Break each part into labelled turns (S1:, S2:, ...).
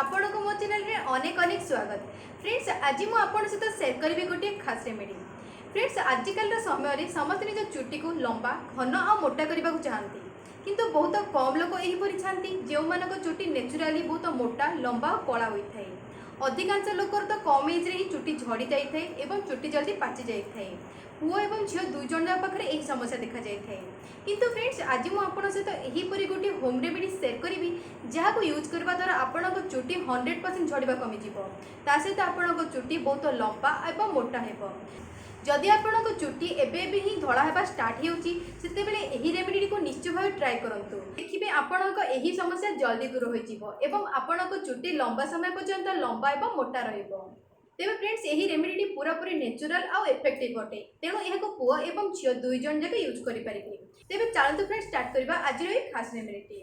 S1: ଆପଣଙ୍କୁ ମୋ ଚ୍ୟାନେଲରେ ଅନେକ ଅନେକ ସ୍ୱାଗତ। ଫ୍ରେଣ୍ଡସ୍, ଆଜି ମୁଁ ଆପଣଙ୍କ ସହିତ ସେୟାର କରିବି ଗୋଟିଏ ଖାସ୍ ରେମେଡି। ଫ୍ରେଣ୍ଡସ୍, ଆଜିକାଲିର ସମୟରେ ସମସ୍ତେ ନିଜ ଚୁଟିକୁ ଲମ୍ବା, ଘନ ଆଉ ମୋଟା କରିବାକୁ ଚାହାନ୍ତି। କିନ୍ତୁ ବହୁତ କମ୍ ଲୋକ ଏହିପରି ଥାନ୍ତି, ଯେଉଁମାନଙ୍କ ଚୁଟି ନ୍ୟାଚୁରାଲି ବହୁତ ମୋଟା, ଲମ୍ବା ଆଉ କଳା ହୋଇଥାଏ। ଅଧିକାଂଶ ଲୋକର ତ କମ୍ ଏଜ୍ରେ ହିଁ ଚୁଟି ଝଡ଼ି ଯାଇଥାଏ ଏବଂ ଚୁଟି ଜଲ୍ଦି ପାଚି ଯାଇଥାଏ। ପୁଅ ଏବଂ ଝିଅ ଦୁଇ ଜଣ ଯାକ ପାଖରେ ଏହି ସମସ୍ୟା ଦେଖାଯାଇଥାଏ। କିନ୍ତୁ ଫ୍ରେଣ୍ଡସ୍, ଆଜି ମୁଁ ଆପଣଙ୍କ ସହିତ ଏହିପରି ଗୋଟିଏ ହୋମ୍ ରେମେଡି ସେୟାର କରିବି, ଯାହାକୁ ୟୁଜ୍ କରିବା ଦ୍ୱାରା ଆପଣଙ୍କ ଚୁଟି 100% ଝଡ଼ିବା କମିଯିବ। ତା ସହିତ ଆପଣଙ୍କ ଚୁଟି ବହୁତ ଲମ୍ବା ଏବଂ ମୋଟା ହେବ। ଯଦି ଆପଣଙ୍କ ଚୁଟି ଏବେ ଏବେ ହିଁ ଧଳା ହେବା ଷ୍ଟାର୍ଟ ହେଉଛି, ସେତେବେଳେ ଏହି ରେମେଡିଟିକୁ ନିଶ୍ଚୟ ଭାବେ ଟ୍ରାଏ କରନ୍ତୁ। ଦେଖିବେ, ଆପଣଙ୍କ ଏହି ସମସ୍ୟା ଜଲ୍ଦି ଦୂର ହୋଇଯିବ ଏବଂ ଆପଣଙ୍କ ଚୁଟି ଲମ୍ବା ସମୟ ପର୍ଯ୍ୟନ୍ତ ଲମ୍ବା ଏବଂ ମୋଟା ରହିବ। ତେବେ ଫ୍ରେଣ୍ଡସ୍, ଏହି ରେମେଡିଟି ପୁରାପୁରି ନ୍ୟାଚୁରାଲ ଆଉ ଏଫେକ୍ଟିଭ ଅଟେ। ତେଣୁ ଏହାକୁ ପୁଅ ଏବଂ ଝିଅ ଦୁଇ ଜଣ ଯାକ ୟୁଜ୍ କରିପାରିବେ। ତେବେ ଚାଲନ୍ତୁ ଫ୍ରେଣ୍ଡସ୍, ଷ୍ଟାର୍ଟ କରିବା ଆଜିର ଏହି ଖାସ୍ ରେମେଡିଟି।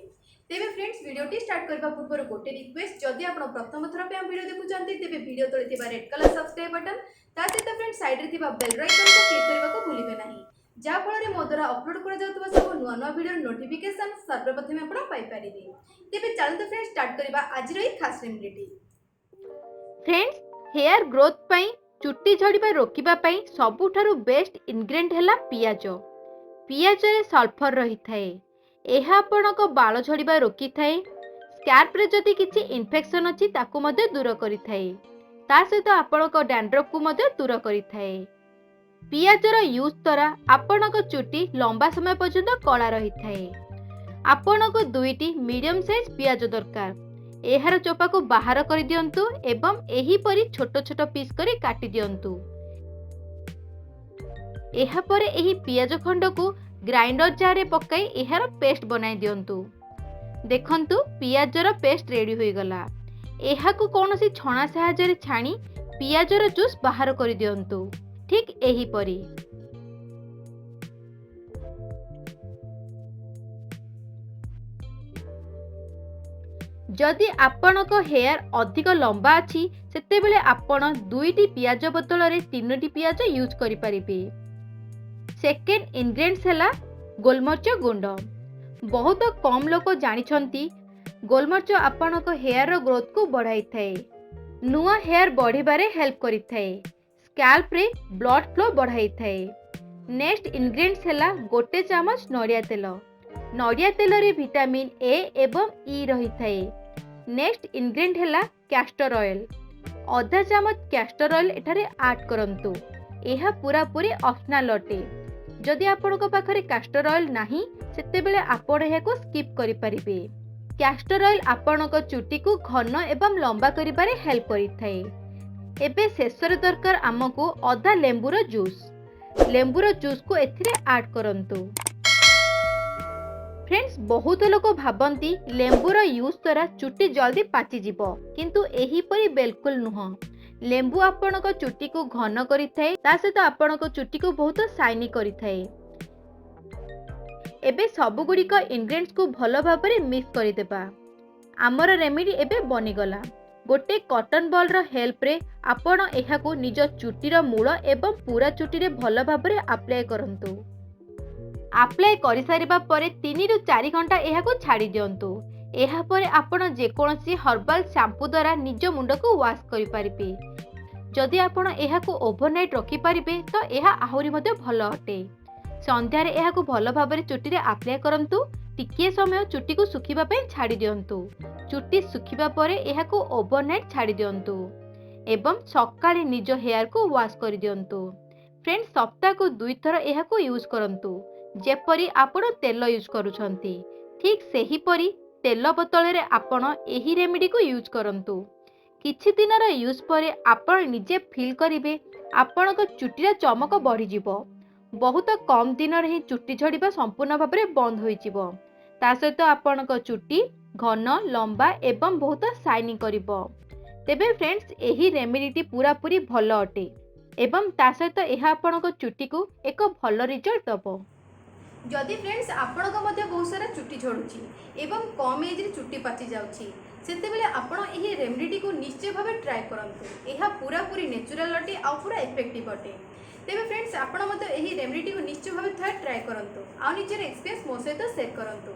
S1: ତେବେ ଫ୍ରେଣ୍ଡସ୍, ଭିଡ଼ିଓଟି ଷ୍ଟାର୍ଟ କରିବା ପୂର୍ବରୁ ଗୋଟେ ରିକ୍ୱେଷ୍ଟ। ଯଦି ଆପଣ ପ୍ରଥମ ଥର ପାଇଁ ଆମ ଭିଡ଼ିଓ ଦେଖୁଛନ୍ତି, ତେବେ ଭିଡ଼ିଓ ତଳେ ଥିବା ରେଡ୍ କଲର୍ ସବସ୍କ୍ରାଇବ୍ ବଟନ୍, ତା ସହିତ ଫ୍ରେଣ୍ଡ ସାଇଡ୍ରେ ଥିବା ବେଲ୍ ଆଇକନ୍କୁ କ୍ଲିକ୍ କରିବାକୁ ଭୁଲିବେ ନାହିଁ, ଯାହାଫଳରେ ମୋ ଦ୍ୱାରା ଅପଲୋଡ଼ କରାଯାଉଥିବା ସବୁ ନୂଆ ନୂଆ ଭିଡ଼ିଓର ନୋଟିଫିକେସନ୍ ସର୍ବପ୍ରଥମେ ଆପଣ ପାଇପାରିବେ। ତେବେ ଚାଲନ୍ତୁ ଫ୍ରେଣ୍ଡ, ଷ୍ଟାର୍ଟ କରିବା ଆଜିର ଏହି ଖାସ୍ ରେମେଡିଟି।
S2: ଫ୍ରେଣ୍ଡସ୍, ହେୟାର ଗ୍ରୋଥ୍ ପାଇଁ, ଚୁଟି ଝଡ଼ିବା ରୋକିବା ପାଇଁ ସବୁଠାରୁ ବେଷ୍ଟ ଇନଗ୍ରେଡିଏଣ୍ଟ ହେଲା ପିଆଜ। ପିଆଜରେ ସଲଫର ରହିଥାଏ। ଏହା ଆପଣଙ୍କ ବାଳ ଝଡ଼ିବା ରୋକିଥାଏ। ସ୍କାଲ୍ପରେ ଯଦି କିଛି ଇନଫେକ୍ସନ୍ ଅଛି, ତାକୁ ମଧ୍ୟ ଦୂର କରିଥାଏ। ତା ସହିତ ଆପଣଙ୍କ ଡ୍ୟାଣ୍ଡ୍ରଫକୁ ମଧ୍ୟ ଦୂର କରିଥାଏ। ପିଆଜର ୟୁଜ୍ ଦ୍ୱାରା ଆପଣଙ୍କ ଚୁଟି ଲମ୍ବା ସମୟ ପର୍ଯ୍ୟନ୍ତ କଳା ରହିଥାଏ। ଆପଣଙ୍କୁ ଦୁଇଟି ମିଡ଼ିୟମ୍ ସାଇଜ୍ ପିଆଜ ଦରକାର। ଏହାର ଚୋପାକୁ ବାହାର କରିଦିଅନ୍ତୁ ଏବଂ ଏହିପରି ଛୋଟ ଛୋଟ ପିସ୍ କରି କାଟି ଦିଅନ୍ତୁ। ଏହାପରେ ଏହି ପିଆଜ ଖଣ୍ଡକୁ ଗ୍ରାଇଣ୍ଡର ଜାରରେ ପକାଇ ଏହାର ପେଷ୍ଟ ବନାଇ ଦିଅନ୍ତୁ। ଦେଖନ୍ତୁ, ପିଆଜର ପେଷ୍ଟ ରେଡ଼ି ହୋଇଗଲା। ଏହାକୁ କୌଣସି ଛଣା ସାହାଯ୍ୟରେ ଛାଣି ପିଆଜର ଜୁସ୍ ବାହାର କରିଦିଅନ୍ତୁ, ଠିକ୍ ଏହିପରି। ଯଦି ଆପଣଙ୍କ ହେୟାର ଅଧିକ ଲମ୍ବା ଅଛି, ସେତେବେଳେ ଆପଣ ଦୁଇଟି ପିଆଜ ବଦଳରେ ତିନୋଟି ପିଆଜ ୟୁଜ୍ କରିପାରିବେ। ସେକେଣ୍ଡ ଇନଗ୍ରେଡିଏଣ୍ଟସ୍ ହେଲା ଗୋଲମରିଚ ଗୁଣ୍ଡ। ବହୁତ କମ୍ ଲୋକ ଜାଣିଛନ୍ତି, ଗୋଲମରିଚ ଆପଣଙ୍କ ହେୟାରର ଗ୍ରୋଥକୁ ବଢ଼ାଇଥାଏ, ନୂଆ ହେୟାର ବଢ଼ିବାରେ ହେଲ୍ପ କରିଥାଏ, ସ୍କାଲ୍ପରେ ବ୍ଲଡ୍ ଫ୍ଲୋ ବଢ଼ାଇଥାଏ। ନେକ୍ସଟ ଇନଗ୍ରେଡିଏଣ୍ଟସ୍ ହେଲା ଗୋଟେ ଚାମଚ ନଡ଼ିଆ ତେଲ। ନଡ଼ିଆ ତେଲରେ ଭିଟାମିନ୍ ଏ ଏବଂ ଇ ରହିଥାଏ। ନେକ୍ସଟ ଇନଗ୍ରେଡିଏଣ୍ଟ ହେଲା କ୍ୟାଷ୍ଟର ଅଏଲ୍। ଅଧା ଚାମଚ କ୍ୟାଷ୍ଟର ଅଏଲ୍ ଏଠାରେ ଆଡ୍ କରନ୍ତୁ। ଏହା ପୁରାପୁରି ଅପସନାଲ୍ ଅଟେ। ଯଦି ଆପଣଙ୍କ ପାଖରେ କ୍ୟାଷ୍ଟର ଅଏଲ୍ ନାହିଁ, ସେତେବେଳେ ଆପଣ ଏହାକୁ ସ୍କିପ୍ କରିପାରିବେ। କ୍ୟାଷ୍ଟର ଅଏଲ୍ ଆପଣଙ୍କ ଚୁଟିକୁ ଘନ ଏବଂ ଲମ୍ବା କରିବାରେ ହେଲ୍ପ କରିଥାଏ। ଏବେ ଶେଷରେ ଦରକାର ଆମକୁ ଅଧା ଲେମ୍ବୁର ଜୁସ୍। ଲେମ୍ବୁର ଜୁସ୍କୁ ଏଥିରେ ଆଡ୍ କରନ୍ତୁ। ଫ୍ରେଣ୍ଡସ୍, ବହୁତ ଲୋକ ଭାବନ୍ତି ଲେମ୍ବୁର ୟୁଜ୍ ଦ୍ୱାରା ଚୁଟି ଜଲ୍ଦି ପାଚିଯିବ, କିନ୍ତୁ ଏହିପରି ବିଲକୁଲ ନୁହଁ। ଲେମ୍ବୁ ଆପଣଙ୍କ ଚୁଟିକୁ ଘନ କରିଥାଏ, ତା ସହିତ ଆପଣଙ୍କ ଚୁଟିକୁ ବହୁତ ସାଇନି କରିଥାଏ। ଏବେ ସବୁଗୁଡ଼ିକ ଇନଗ୍ରେଡିଏଣ୍ଟସକୁ ଭଲ ଭାବରେ ମିକ୍ସ କରିଦେବା। ଆମର ରେମିଡି ଏବେ ବନିଗଲା। ଗୋଟେ କଟନ୍ ବଲ୍ର ହେଲ୍ପରେ ଆପଣ ଏହାକୁ ନିଜ ଚୁଟିର ମୂଳ ଏବଂ ପୁରା ଚୁଟିରେ ଭଲ ଭାବରେ ଆପ୍ଲାଏ କରନ୍ତୁ। ଆପ୍ଲାଏ କରିସାରିବା ପରେ 3ରୁ 4 ଘଣ୍ଟା ଏହାକୁ ଛାଡ଼ି ଦିଅନ୍ତୁ। ଏହାପରେ ଆପଣ ଯେକୌଣସି ହର୍ବାଲ ସାମ୍ପୁ ଦ୍ୱାରା ନିଜ ମୁଣ୍ଡକୁ ୱାଶ୍ କରିପାରିବେ। ଯଦି ଆପଣ ଏହାକୁ ଓଭରନାଇଟ୍ ରଖିପାରିବେ, ତ ଏହା ଆହୁରି ମଧ୍ୟ ଭଲ ଅଟେ। ସନ୍ଧ୍ୟାରେ ଏହାକୁ ଭଲ ଭାବରେ ଚୁଟିରେ ଆପ୍ଲାଏ କରନ୍ତୁ। ଟିକିଏ ସମୟ ଚୁଟିକୁ ଶୁଖିବା ପାଇଁ ଛାଡ଼ି ଦିଅନ୍ତୁ। ଚୁଟି ଶୁଖିବା ପରେ ଏହାକୁ ଓଭରନାଇଟ୍ ଛାଡ଼ି ଦିଅନ୍ତୁ ଏବଂ ସକାଳେ ନିଜ ହେୟାରକୁ ୱାଶ୍ କରିଦିଅନ୍ତୁ। ଫ୍ରେଣ୍ଡ, ସପ୍ତାହକୁ ଦୁଇଥର ଏହାକୁ ୟୁଜ୍ କରନ୍ତୁ। ଯେପରି ଆପଣ ତେଲ ୟୁଜ୍ କରୁଛନ୍ତି, ଠିକ୍ ସେହିପରି ତେଲ ବଦଳରେ ଆପଣ ଏହି ରେମିଡ଼ିକୁ ୟୁଜ୍ କରନ୍ତୁ। କିଛି ଦିନର ୟୁଜ୍ ପରେ ଆପଣ ନିଜେ ଫିଲ୍ କରିବେ, ଆପଣଙ୍କ ଚୁଟିର ଚମକ ବଢ଼ିଯିବ। ବହୁତ କମ୍ ଦିନରେ ହିଁ ଚୁଟି ଝଡ଼ିବା ସମ୍ପୂର୍ଣ୍ଣ ଭାବରେ ବନ୍ଦ ହୋଇଯିବ। ତା ସହିତ ଆପଣଙ୍କ ଚୁଟି ଘନ, ଲମ୍ବା ଏବଂ ବହୁତ ସାଇନିଂ କରିବ। ତେବେ ଫ୍ରେଣ୍ଡସ୍, ଏହି ରେମିଡ଼ିଟି ପୁରାପୁରି ଭଲ ଅଟେ ଏବଂ ତା ସହିତ ଏହା ଆପଣଙ୍କ ଚୁଟିକୁ ଏକ ଭଲ ରିଜଲ୍ଟ ଦେବ।
S1: ଯଦି ଫ୍ରେଣ୍ଡସ୍, ଆପଣଙ୍କ ମଧ୍ୟ ବହୁତ ସାରା ଚୁଟି ଝଡ଼ୁଛି ଏବଂ କମ୍ ଏଜ୍ରେ ଚୁଟି ପାଚି ଯାଉଛି, ସେତେବେଳେ ଆପଣ ଏହି ରେମେଡ଼ିଟିକୁ ନିଶ୍ଚୟ ଭାବେ ଟ୍ରାଏ କରନ୍ତୁ। ଏହା ପୁରାପୁରି ନ୍ୟାଚୁରାଲ୍ ଅଟେ ଆଉ ପୁରା ଇଫେକ୍ଟିଭ୍ ଅଟେ। ତେବେ ଫ୍ରେଣ୍ଡସ୍, ଆପଣ ମଧ୍ୟ ଏହି ରେମେଡ଼ିଟିକୁ ନିଶ୍ଚୟ ଭାବେ ଥରେ ଟ୍ରାଏ କରନ୍ତୁ ଆଉ ନିଜର ଏକ୍ସପିରିଏନ୍ସ ମୋ ସହିତ ସେୟାର କରନ୍ତୁ।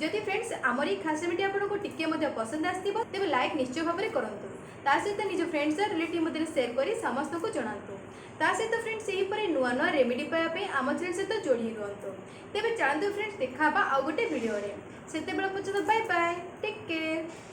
S1: ଯଦି ଫ୍ରେଣ୍ଡସ୍, ଆମର ଏହି ଖାସ୍ ରେମେଡ଼ି ଆପଣଙ୍କୁ ଟିକେ ମଧ୍ୟ ପସନ୍ଦ ଆସିଥିବ, ତେବେ ଲାଇକ୍ ନିଶ୍ଚୟ ଭାବରେ କରନ୍ତୁ। ତା ସହିତ ନିଜ ଫ୍ରେଣ୍ଡସ୍ ଆଉ ରିଲେଟିଭ୍ ମଧ୍ୟରେ ସେୟାର କରି ସମସ୍ତଙ୍କୁ ଜଣାନ୍ତୁ। ତା ସହିତ ଫ୍ରେଣ୍ଡସ୍, ଏହିପରି ନୂଆ ନୂଆ ରେମେଡ଼ି ପାଇବା ପାଇଁ ଆମ ଚ୍ୟାନେଲ୍ ସହିତ ଯୋଡ଼ି ହେଇ ରୁହନ୍ତୁ। ତେବେ ଚାଲନ୍ତୁ ଫ୍ରେଣ୍ଡସ୍, ଦେଖା ହେବା ଆଉ ଗୋଟେ ଭିଡ଼ିଓରେ। ସେତେବେଳେ ପର୍ଯ୍ୟନ୍ତ ବାଏ ବାଏ, ଟେକ୍ କେୟାର।